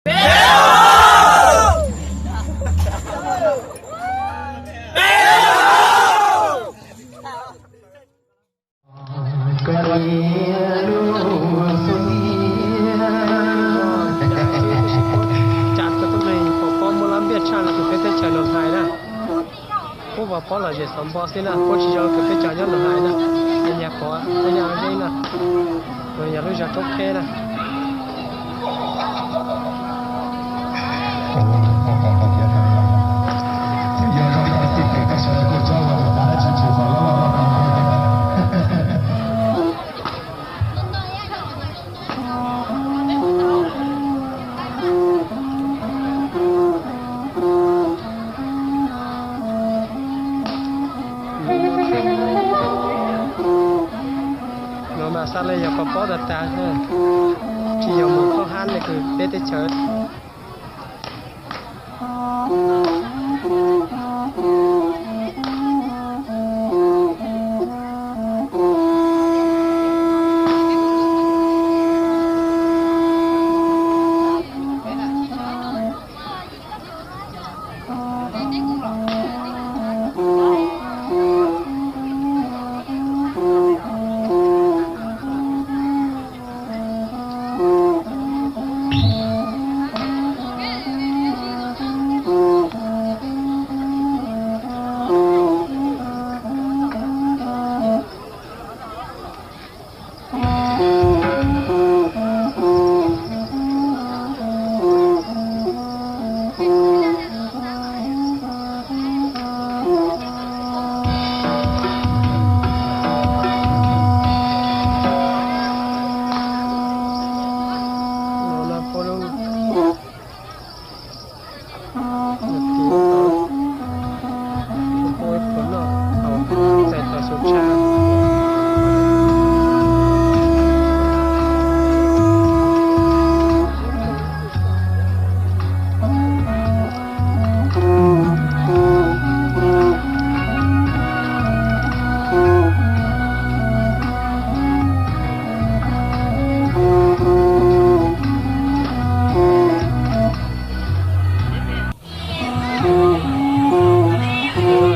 Cas koj tuaj neeg pom pob muaj lab npiaj tshaj los tus peb teb chaws los hais na. Puab vov pob lom zem xov npo xwb na, puab tsis zoo tus peb cov nyob los hais na. Nyag pov puab nyob yeeb na, yog lub zog roob kheb na. No mas xav li yog koj paub tag tag, tsis yog mus khaub hab li kws peb teb chaws.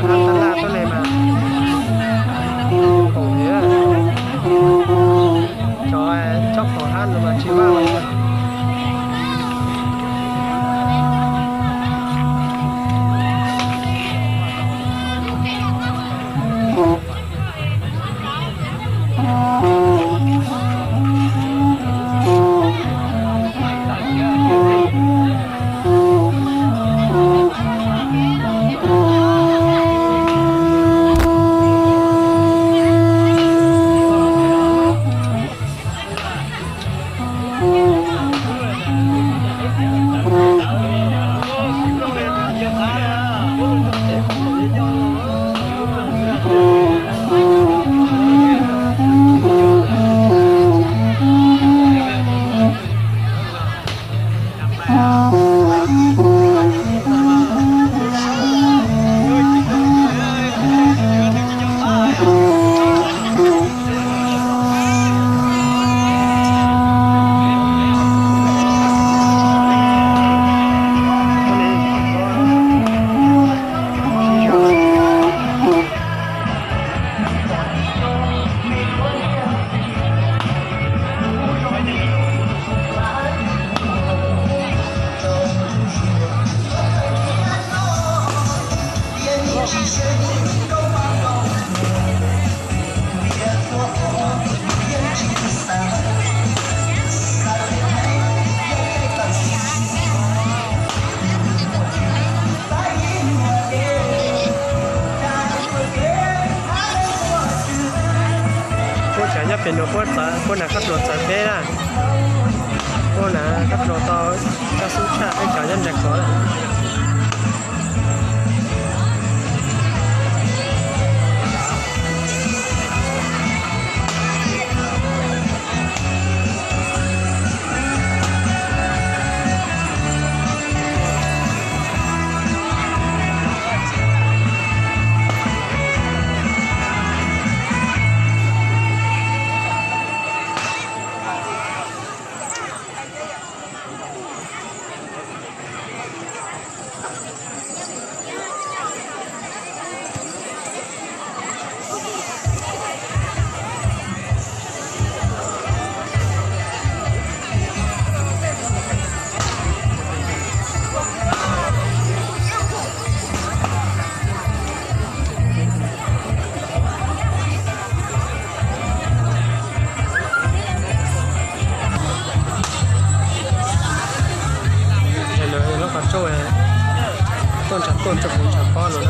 Hab tab laj tuab neeg mas, cov tsob khoom hab no mas tsis vaj li. Puab tsav nyob pem nuav puab txawv, puab hnav khaub dluag txawv teb na. Puab hnav khaub dluag tau coj xub tshaj peb cov nyob ntawm ko na. Tuaj ntshav tuaj rau kuv ntshav pob no na.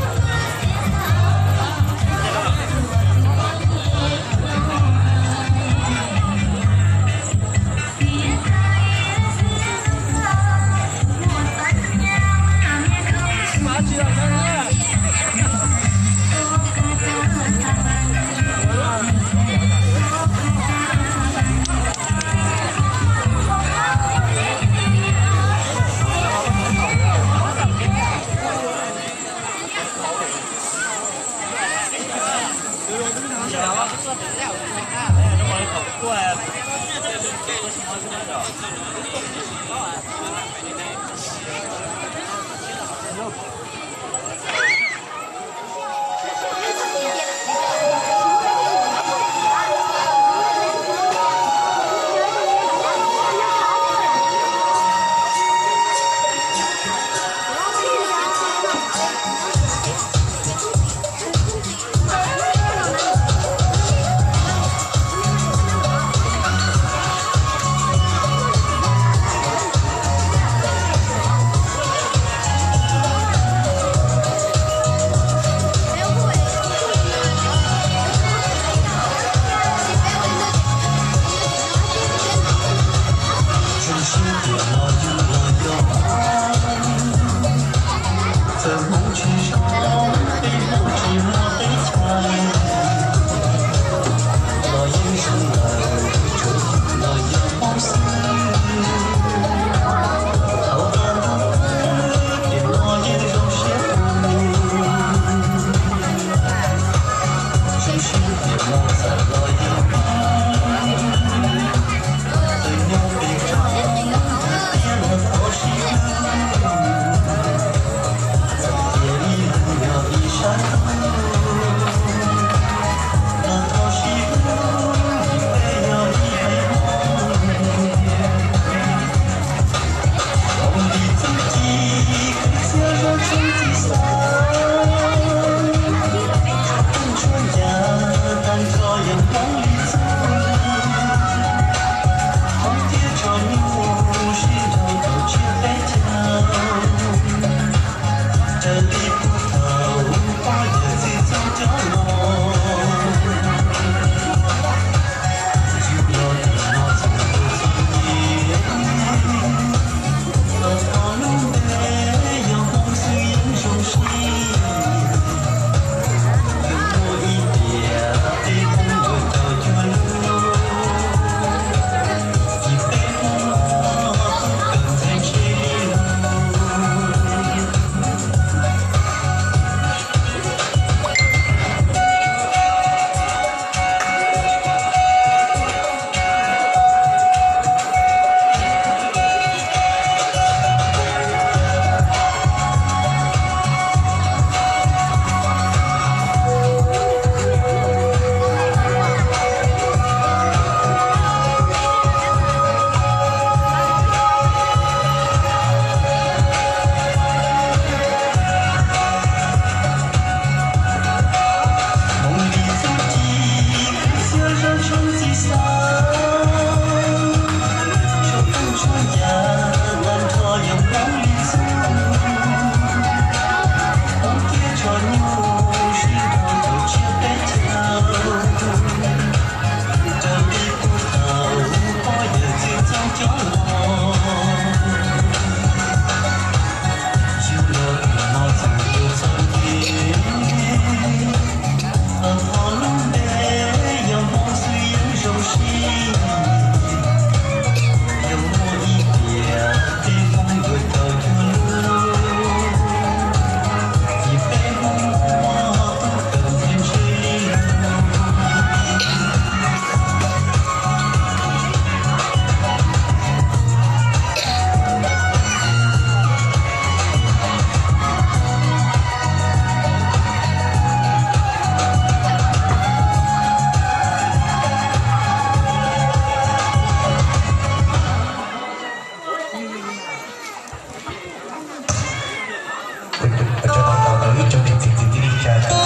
Ua tsaug ntau rau ib tsoom niam txiv kwv tij neej tsa,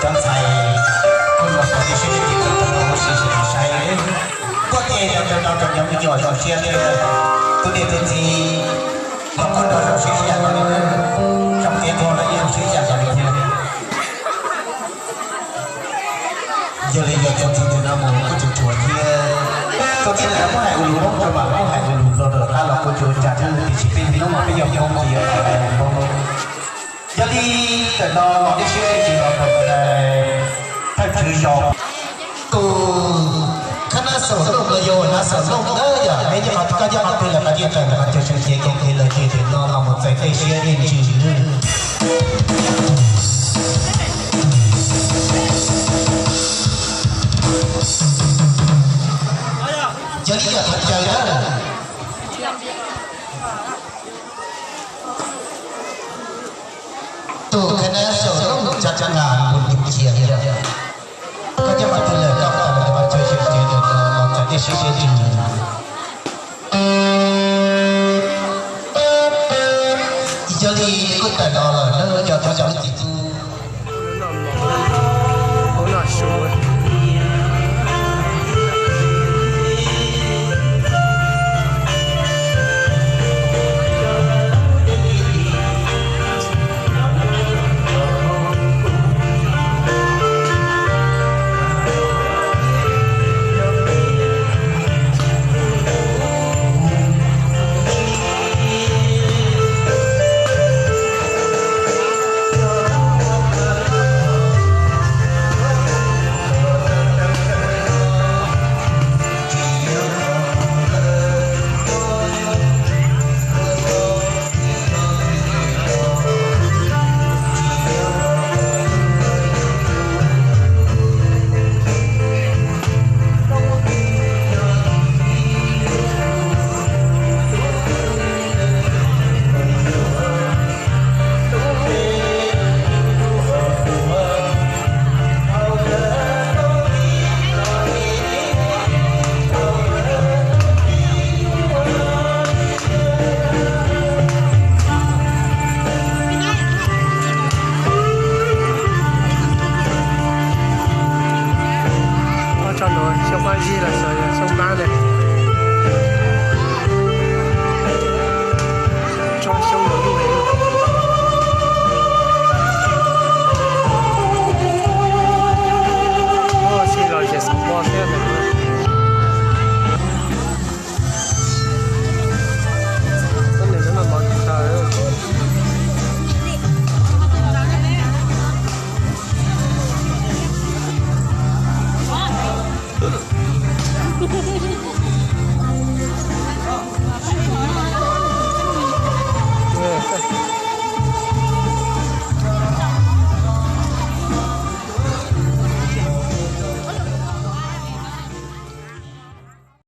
cov ntxhais, kuj los tau ib siab ib txhis tau tau ua si sim saib. Kuj tias ua tsaug ntau rau cov me nyuam zoo siab thiab tus niam tus txiv, los kuj nrog zoo siab ib yam Muab hais ua lus Hmoob rau mas muab hais ua lus Nplog rau qab los kuj tsis ua cas thiab, tiam sis peb hnub no peb yog Hmoob ces yog hais lus Hmoob. Yog li ntawm no los dej siab dej ntsws los rau thawj tswv zos. Tus khab nab xaum looj los yog nab xaum looj na yog neb nyob qhov koj nyob qhov twg los kav tsij tawm ntawm qhov chaw sawv kev koom kev lawm ces ntawm no los mus txais dej siab dej ntsws. Yog li yog qhov chaw na. Tus khab nab xaum looj tsa tsa nas mus cia li. Koj nyob qhov twg lawm koj tawm los ntawm qhov chaw sawv kev ntawm no los txais dej siab dej ntsws. Yog li kuj tawm los lawm na cov thawj cov lub txiv tub. Ob tsob no xyoob pab zib los xyov yog xyoob mab ne. Tsob xyoob no lub